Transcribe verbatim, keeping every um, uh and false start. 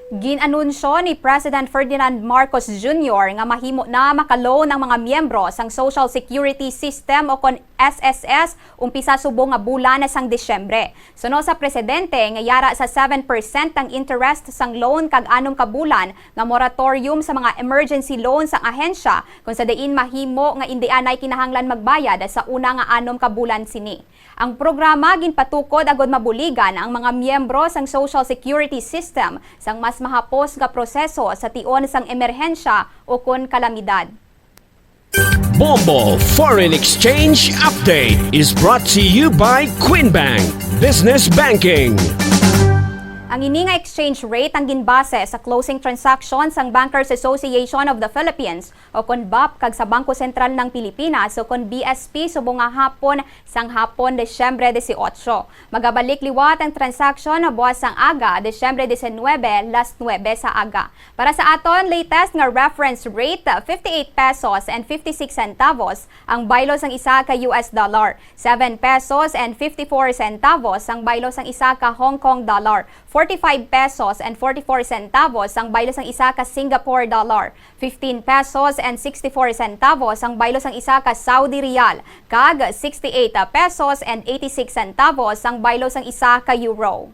Gin-anunsyo ni President Ferdinand Marcos Junior nga mahimo na maka-loan ang mga miyembro sang Social Security System o kon S S S umpisa subong nga bulan sang Disyembre. Suno sa presidente nga yara sa seven percent ang interest sang loan kag anom ka bulan nga moratorium sa mga emergency loan sang ahensya, kung sa diin mahimo nga indi anay kinahanglan magbayad sa una nga anom ka bulan sini. Ang programa ginpatukod agud mabuligan ang mga miyembro sang Social Security System sang mas mahapos nga proseso sa tion sang emerhensya ukon kalamidad. Bombo Foreign Exchange Update is brought to you by Queen Bank Business Banking. Ang ini nga exchange rate ang ginbase sa closing transaction sang Bankers Association of the Philippines o kon BAP kag sa Bangko Sentral ng Pilipinas o kon B S P subong nga hapon sang hapon, Disyembre dieciocho. Magabalik liwat ang transaction buwas sang aga, Disyembre diecinuebe, las nuebe sa aga. Para sa aton latest nga reference rate, fifty-eight pesos and fifty-six centavos ang baylo sang isa ka U S dollar, seven pesos and fifty-four centavos ang baylo sang isa ka Hong Kong dollar, forty-five pesos and forty-four centavos ang baylo sang isa ka Singapore dollar, fifteen pesos and sixty-four centavos ang baylo sang isa ka Saudi riyal, kag sixty-eight pesos and eighty-six centavos ang baylo sang isa ka euro.